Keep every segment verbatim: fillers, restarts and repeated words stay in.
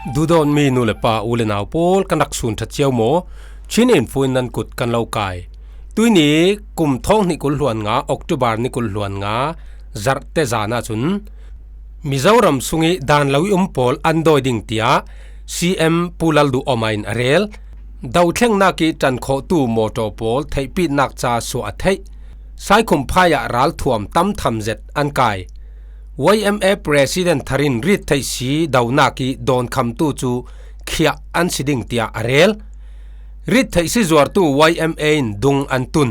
Duhdawtmi nu le pa, u le nau pawl, kan rak sun ṭha cio maw? Chin Info in nan kut kan lo kai. Tuini kum thawng hnih kul hluan nga, October ni kul hluan nga, zarhte zan ahcun Mizoram sung i dan lo i um pawl an dawi ding tiah C M Pu Lalduhoma in a rel. Dothlengnak i ṭan khawhtu mawṭaw pawl theihpitnak ca suah a theih. Saikhumphai ah ralthuam tam tham zet an kai. Y M A President thar in rittheihsi donak i dawnkhamtu cu khiah an si ding tiah a rel. Rittheihsi zuartu Y M A in dung an tun.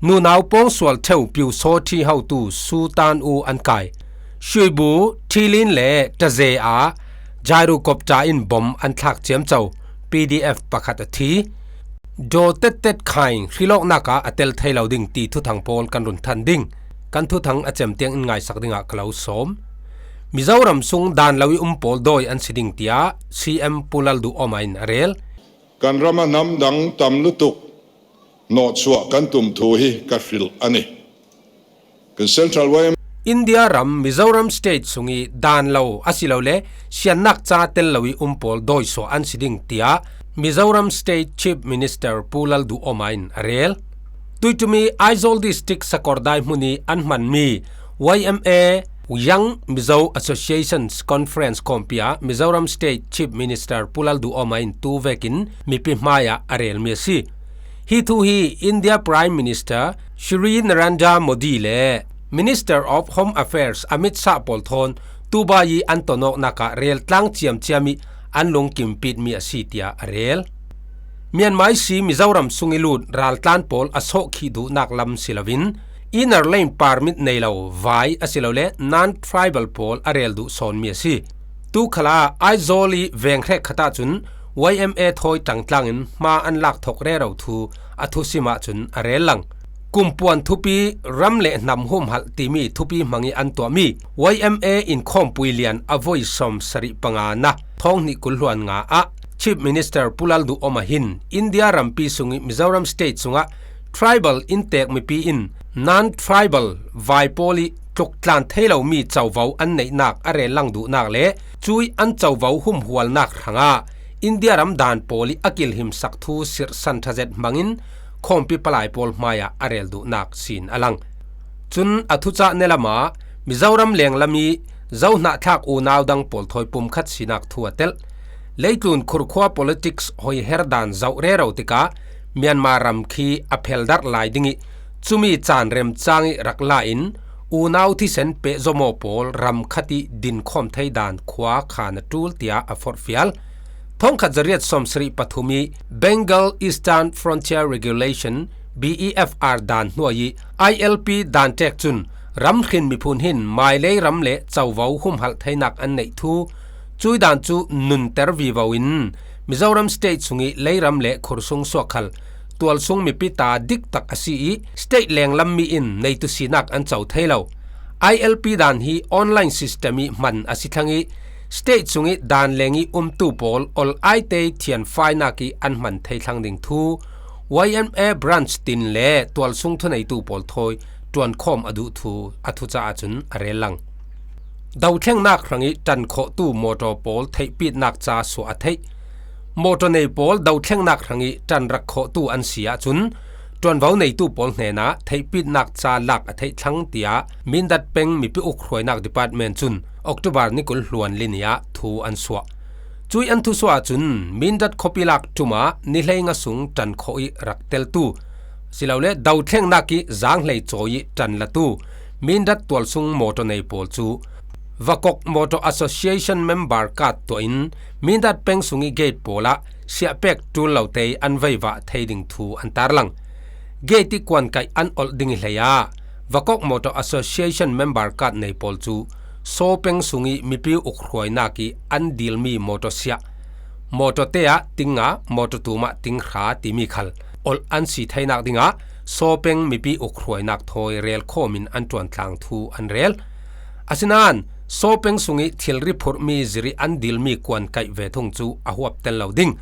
Nunau pawngsual ṭheu Pyusawṭhi hotu Sutan U an kai. Shuibu, Ṭhilin le Taze ah gyrocopter in bom an thlak ciamco. P D F pakhat a thi. Daw tettet khain hrilawknak ah a tel thei lo ding ti thuthang pawl kan run than ding. Kan thuthang a cem tiang in ngaisak dingah ka lo sawm. Mizoram sung dan lo i um pawl dawi an si ding tiah C M Pu Lalduhoma in a rel. Kan ram a hnam dang tam lutuk nawtsuah kan tum thu hi ka hrilh a ni. Kan Central Y M India ram Mizoram State sung i dan lo asilole siannak ca tel lo i um pawl dawi suah an si ding tiah Mizoram State Chief Minister Pu Lalduhoma in a rel. Tuitumi Aizawl District Sakawrdai hmun i an hmanmi Y M A Young Mizo Associations Conference khawmpi ah Mizoram State Chief Minister Pu Lalduhoma in tu vekin mipi hmaiah a relmi a si. Hi thu hi India Prime Minister Shri Narendra Modi le Minister of Home Affairs Amit Shah pawl thawn Dubai i an tonawknak ah reltlang ciamciam i an lungkimpitmi a si tiah a rel. Myanmar i si Mizoram sung i lut raltlan pawl a sawhkhih duhnak lam si loin inner lane permit nei lo vai asilole non-tribal pawl a rel duh sawnmi a si. Tu khalah Aizawl i veng hrekkhat ahcun Y M A thawi ṭangtlangin hma an lak thok rero thu a thusim ahcun a rel lang. Kumpuan thupi, ram le hnam humhalh timi thupi hmang i an tuahmi Y M A in khawmpui lian a voi sawm sarih panga na thawng hnih kul hluan nga ah Chief Minister Pu Lalduhoma hin India rampi sung i Mizoram State sungah tribal inntek mipi in non-tribal vai pawl i tluk tlan thei lomi covo an neihnak a rel lang duhnak le cui an covo humhualnak hrangah India ram dan pawl i a kilhimsak thu sirhsan ṭha zet hmangin khawmpi palai pawl hmaiah a rel duhnak sin a lang. Cun a thucah nelam ah Mizoram lenglam i zohnahthlak unau dang pawl thawi pumkhat sinak thu a telh. Leitlun khurkhua politics hoiher dan zoh rero tikah Myanmar ram khi a pheldarh lai ding i cumi caan remcang i rak la in unau thisen pehzawmaw pawl ram khat i dinkhawm thei dan khua kha na ṭul tiah a forhfial. Thongkhat zariat sawmsarih pathum i Bengal Eastern Frontier Regulation, B E F R dan hnuai i I L P dan ṭek cun ramhrin miphun hin mailei ram le covo humhalh theinak an neih thu, cui dan cu nunter vivo in Mizoram State sung i leiram le khursung suak khal tualsung mipi ta diktak a si i state lenglam mi in neitu sinak an co thei lo. I L P dan hi online system i hman a si thlang i state sung i dan leng i umtu pawl ol aite thianfainak i an hman thei thlang ding thu Y M A branch tin le tualsung thuneitu pawl thawi ṭuankhawm a duh thu a thucaah cun a rel lang. Dothlengnak hrang i ṭan khawhtu mawṭaw pawl theihpitnak ca suah a theih. Mawṭaw nei pawl dothlengnak hrang i ṭan rak khawhtu an si ahcun ṭuanvo neitu pawl hnenah theihpitnak ca lak a theih thlang tiah Mindat peng mipi ukhruainak department cun October ni kul hluan li ni ah thu an suah. Cui an thusuah ahcun Mindat khuapi lak ṭum ah ni hleinga sung ṭan khawh i rak teltu silole dothlengnak i zaanghlei cawi i ṭan latu Mindat tualsung mawṭaw nei pawl cu Vakok Motor Association member card tuah in Mindat peng sung i gate pawl ah siahpek ṭul lote an veivah thei ding thu an tarlang. Gate i kuankaih an olh ding i hlei ah Vakok Motor Association member card nei pawl cu Saw peng sung i mipi ukhruainak i an dilmi mawṭaw siah, mawṭaw te ah ting nga, mawṭaw tum ah ting hra timi khal olh an si theinak dingah Saw peng mipi ukhruainak thawi relkhawm in an ṭuantlang thu an rel. Asinain Saw peng sung i thilri phurhmi zirih an dilmi kuankaih ve thung cu a huap tel lo ding.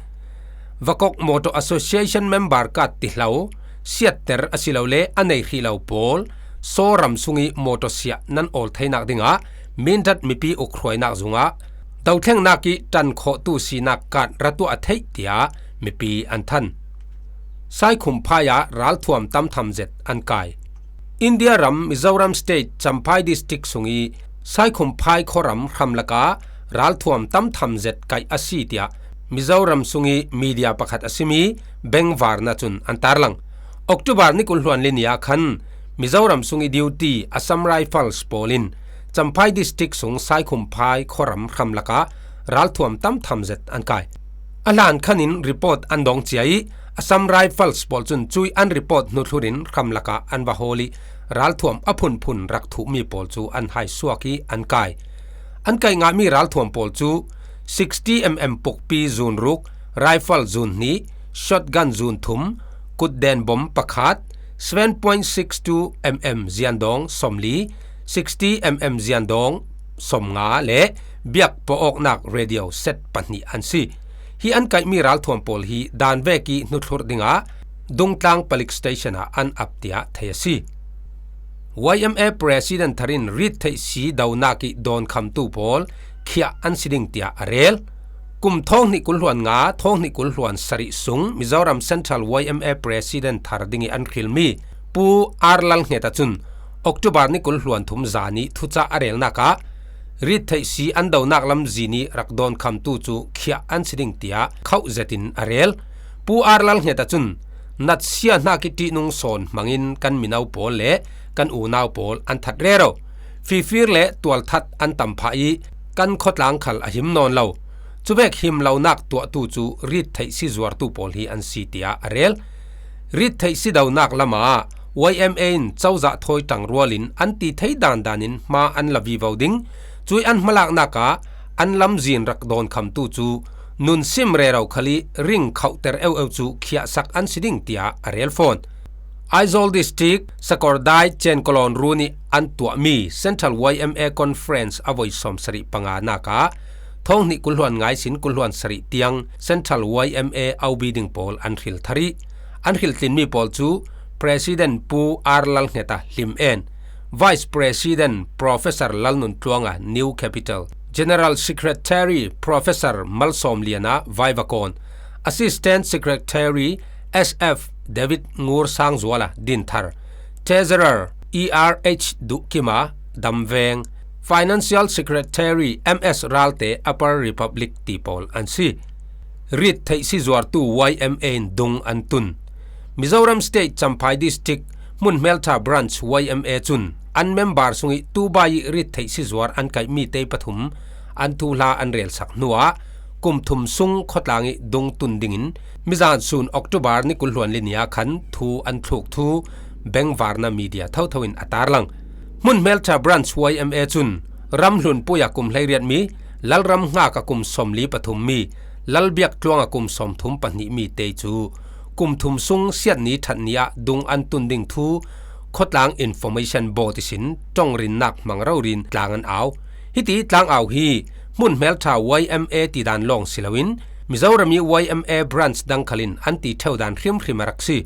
Vakok Motor Association member card ti hlo, siatter asilole a nei hrih lo pawl Saw ram sung i mawṭaw siah nan awl theinak dingah Mindat mipi ukhruainak zungah Dothlengnak ih ṭan khawhtu sinak card ra tuah a theih tiah mipi an than. Saikhumphai ah ralthuam tamtham zet an kai. India ram Mizoram State Champhai District sungih Saikhumphai khuaram hram lakah ralthuam tamtham zet kaih a si tiah Mizoram sungih media pakhat a simi Bengvarna cun an tarlang. October ni kul hluan li ni ah khan Mizoram sungih duty Assam Rifles pawl in Champhai District sung Saikhumphai khuaram hram lakah ralthuam tamtham zet an kai. A hlan khan in report an dawng cia ih Assam Rifles pawl cun cuih an report hnuthlurin hram lakah an va hawl ih ralthuam a phunphun rak thuhmi pawl cu an haisuak ih an kai. An kaih ngahmi ralthuam pawl cu sixty mm pukpi zun ruk, rifle zun hnih, shotgun zun thum, kutden bom pakhat, seven point six two mm ziandawng sawmli, sixty mm ziandawng sawmnga le biak pawawknak radio set pahnih an si. Hi an kaihmi ralthuam pawl hi dan vekih hnuthlur dingah Dungtlang Police Station ah an ap tiah thei a si. Y M A President thar in rit theih si donak ih dawnkhamtu pawl khiah an si ding tiah a rel. Kum thawng hnih kul hluan nga, thawng hnih kul hluan sarih sung Mizoram Central Y M A President thar dingih an hrilmi Pu R Lalnghet ahcun October ni kul hluan thum zan ih thucah a relnak ah rit theih si an donak lamzin ih rak dawnkhamtu cu khiah an si ding tiah khauh zetin a rel. Pu R Lalnghet ahcun natsia hnak ih ṭihnung sawn hmangin kan mino pawl le kan unau pawl an that rero. Fifir le tualthat an tam phah ih kan khuatlang khal a him nawn lo. Cuvek him lonak tuahtu cu rit theih si zuartu pawl hi an si tiah a rel. Rit theih si donak lamah Y M A in cozah thawi ṭangrual in an ti thei dandan in hma an la vivo ding. Cuih an hmalaknak ah an lamzin rak dawnkhamtu cu nun sim rero khal ih ring khauhter eueu cu khiahsak an si ding tiah a rel fawn. Aizawl District, Sakawrdai Chenkolon run ih an tuahmi Central Y M A Conference a voi sawmsarih panganak ah thawng hnih kul hluan nga ihsin kul hluan sarih tiang Central Y M A O B ding pawl an hril thar ih an hriltlinmi pawl cu President Pu R Lalnghet a Hlim En, Vice President Professor Lalnuntluanga New Capital, General Secretary Professor Malsawm Liana Vaivakawn, Assistant Secretary S F David Ngur Sangzuala Dinthar, Treasurer E R H Duhkima Damveng, Financial Secretary M S Ralte Upper Republic ti pawl an si. Rit theih si zuartu Y M A in dung an tun. Mizoram State Champhai District Hmunhmeltha Branch Y M A cun an member sungih tubai ih rit theih si zuar an kaihmi te pathum an thuhla an relsak hnuah kum thum sung khuatlang ih dung tun dingin mizan sun October ni kul hluan li ni ah khan thu an thluk thu bengvarna media thotho in a tarlang. Hmunhmeltha Branch Y M A cun ramhlun pui a kum hleiriatmi, lalram hngak a kum sawmli pathummi, lalbiak tluang a kum sawmthum pahnihmi te cu kum thum sung siatni ṭhatni ah dung an tun ding thu khuatlang information board ihsin ṭongrinnak hmang rori in tlang an au. Hiti tlang au hi Hmunhmeltha Y M A tidan lawng si loin Mizoram ih Y M A branch dang khalin an ti ṭheudan hrimhrim a rak si.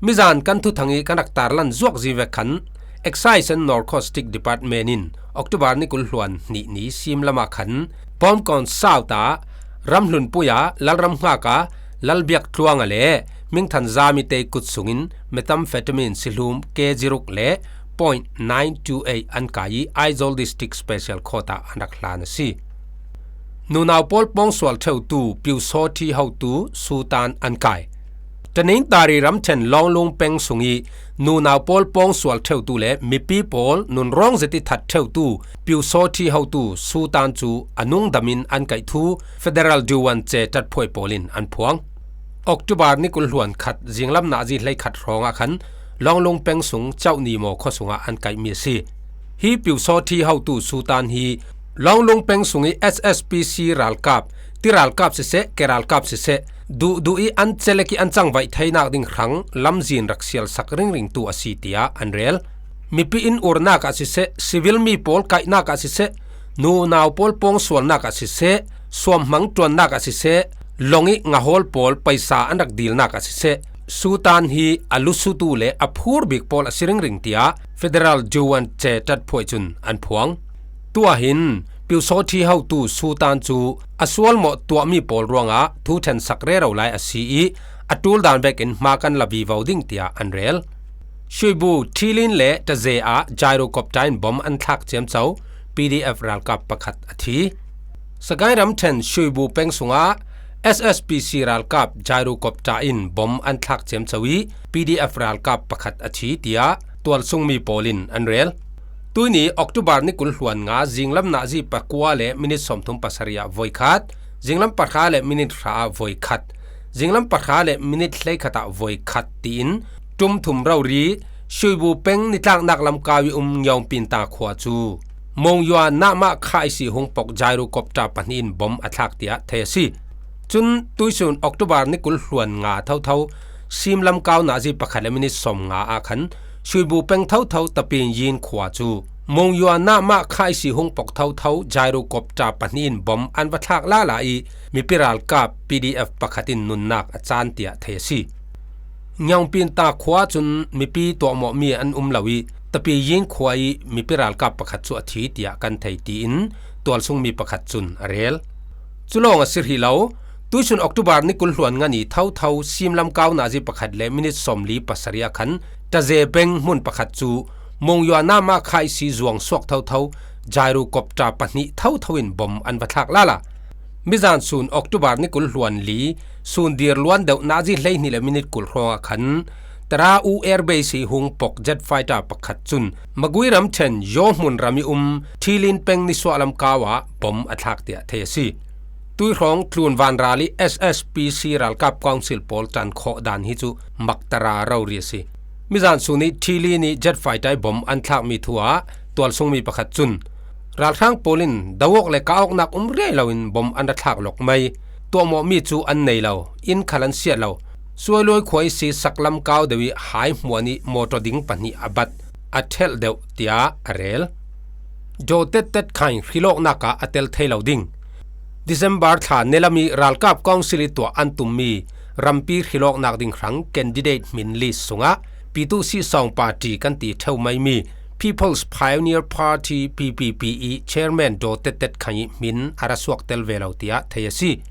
Mizan kan thuthang ih kan rak tarlan zuak zivek khan Excise and Narcotic Department in October ni kul hluan hnih ni sim lamah khan Bawmkawn South ah ramhlun pui ah lalram hngak ah lalbiak tluang ah le mingthan zami te kut sungin methamphetamine sihlum K G ruk le point nine two eight an kai ih Aizawl District Special Court ah an rak hlan a si. Nunau pawl pawngsual ṭheutu piusawṭhi hotu sutan an kai. Tanintari ramṭhen Lawnglung peng sungih nunau pawl pawngsual ṭheutu le mipi pawl nunrawng zet ih that ṭheutu piusawṭhi hotu sutan cu a nungdamin an kaih thu Federal Duwan ce ṭatphuai pawl in an phuang. October ni kul hluan khat zinglam nazi hleikhat hrawngah khan Lawnglung peng sung Chauh Ni Maw khua sungah an kaihmi a si. Hi piusawṭhi hotu sutan hi Lawnglung peng sungih S S P C ralkap, ti ralkap siseh, ke ralkap siseh, duhduh ih an celek ih an cangvaih theinak ding hrang lamzin rak sialsak ringringtu a si tiah an rel. Mipi in urnak ah siseh, civil mi pawl kaihnak ah siseh, nunau pawl pawngsualnak ah siseh, suamhmang ṭuannak ah siseh, lawng ih ngahawl pawl paisa an rak dilnak ah siseh, sutan hi a lusutu le a phur bik pawl a si ringring tiah Federal Duwan ce ṭatphuai cun an phuang. Tuahin Pyusawthi hotu Sutan cu a sualmawh tuahmi pawl ruangah thu ṭhensak rero lai a si ih a ṭul dan vekin hma kan la vivo ding tiah an rel. Shuibu, Thilin le Taze ah gyrocopter in bom an thlak ciamco, P D F ralkap pakhat a thi. Sagaing ramṭhen Shuibu peng sungah S S P C ralkap gyrocopter in bom an thlak ciamco ih P D F ralkap pakhat a thi tiah tualsungmi pawl in an rel. Tuihni October ni kul hluan nga zinglam nazi pakua le minit sawmthum pasarih ah voikhat, zinglam pahra le minit hra ah voikhat, zinglam pahra le minit hleikhat ah voikhat tiin ṭum thum rori Shuibu peng nitlaknak lamkau ih um Ngiaungpinta khua cu Mongyua Namah kha ihsi hung pok gyrocopter pahnih in bom a thlak tiah thei a si. Cun tuihsun October ni kul hluan nga thotho, sim lamkau nazi pakhat le minit sawm nga ah khan Shuibu peng thotho Taping Yin khua cu Mongyua Namah kha ihsi hung pok thotho gyrocopter pahnih in bom an va thlak lala ih mipi ralkap P D F pakhat in nunnak a caan tiah thei a si. Ngiaungpinta khua cun mipi tuahmawhmi an um lo ih Taping Yin khua ih mipi ralkap pakhat cu a thi tiah kan thei tiin tualsungmi pakhat cun a rel. Cu lawng a si hrih lo. Tuihsun October ni kul hluan nga ni thotho sim lamkau nazi pakhat le minit sawmli pasarih ah khan Taze peng hmun pakhat cu Mongyua Namah kha ihsi zuang suak thotho gyrocopter pahnih thotho in bom an va thlak lala. Mizan sun October ni kul hluan li sun dir luan deuh nazi hleihnih le minit kul hrawng ah khan Tara U Air Base ih hung pok jet fighter pakhat cun Magui ramṭhen Yaw hmun ram ih um Thilin peng nisuah lamkau ah bom a thlak tiah thei a si. Tuihrawng tlun vanral ih S S P C ralkap council pawl ṭan khawh dan hi cu mak tara rori a si. Mizan sun ih Thilin ih jet fighter ih bom an thlakmi thu ah tualsungmi pakhat cun ralhrang pawl in do awk le kah awknak um riai loin bom an ra thlak lawk mai. Tuahmawhmi cu an nei lo, inn khal an siat lo. Suailuai khua ihsi sak lamkau deuh ih hai hmuan ih mawṭaw ding pahnih a bat, a ṭhelh deuh tiah a rel. Daw Tet Tet Khaing hrilawknak ah a tel thei lo ding. December thla nelam ih ralkap council ih tuah an tummi rampi hrilawknak ding hrang candidate hmin list sungah Pitu Sih Sawng Party kan ti ṭheu maimi People's Pioneer Party, P P P, ih chairman Daw Tet Tet Khaing ih hmin a ra suak tel ve lo tiah thei a si.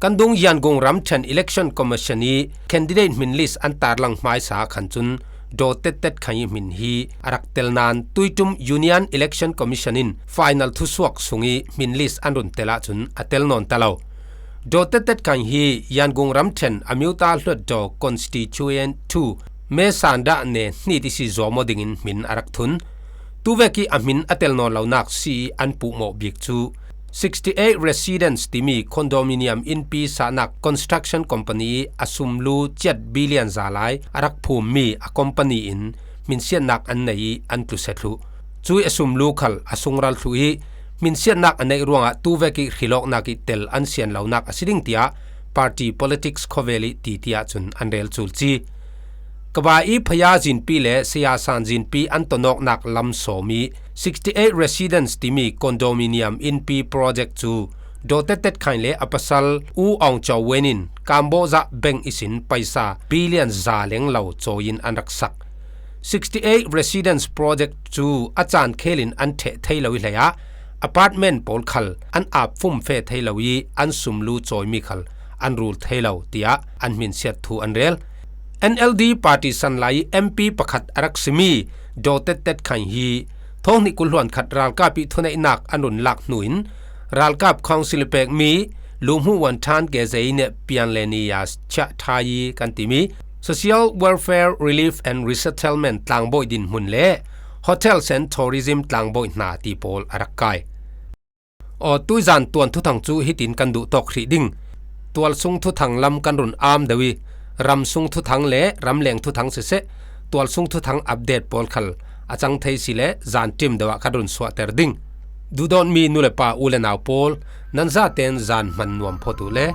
Kan dung Yangon ramṭhen Election Commission ih candidate hmin list an tarlang hmaisa ah khan cun Daw Tet Tet Khaing ih hmin hi a rak tel nain tuiṭum Union Election Commission in final thusuak sungih hmin list an run tel ahcun a tel nawn ta lo. Daw Tet Tet Khaing hi Yangon ramṭhen Amyotha Hluttaw Constituent two Mae Sanda ne hnit ihsi zuam aw dingin hmin a rak thun. Tuvek ih a hmin a tel nawn lonak si ih an puhmawh bik cu sixty eight Residence timi condominium innpi sahnak construction company ih a sumlu ciat billion za lai a rak phummi a company in hminsiatnak an nei ih an tlusia thluh. Cuih a sumlu khal a sungral thluh ih hminsiatnak a neih ruangah tuvek ih hrilawknak ih tel an sian lonak a si ding tiah party politics khawvel ih titi ahcun an rel culci. Kaba ih Phaya Zinpi le Saya San Zinpi an tonawknak lam sawm ih sixty eight Residence timi condominium innpi project cu Daw Tet Tet Khaing le a pasal U Aung Chaw Wen in Kamboja bank ihsin paisa billion za leng lo cawiin an rak sak. Sixty eight Residence project cu a caan khelin an ṭheh thei lo ih hleiah apartment pawl khal an ap fum fe thei lo ih an sumlu cawimi khal an rul thei lo tiah an hminsiat thu an rel. N L D party san lai ih M P pakhat a rak simi Daw Tet Tet Khaing hi thawng hnih kul hluan khat ralkap ih thuneihnak an run lak hnu in ralkap council ih pekmi Lumhu Wantan Gezei ne Pian Leni Ya Chiah Thai kan timi Social Welfare Relief and Resettlement tlangbawi dinhmun le Hotels and Tourism tlangbawi hna ti pawl a rak kai. Aw, tuizan tuan thuthang cu hitin kan duh tawk hrih ding. Tualsung thuthang lam kan run am deuh ih, ramsung thuthang le ramleng thuthang siseh, tualsung thuthang update pawl khal a cang thei si le zan ṭim deuh ah kan run suahter ding. Duhdawtmi nu le pa, u le nau pawl, nan zaten zan hman nuam phawt uh le.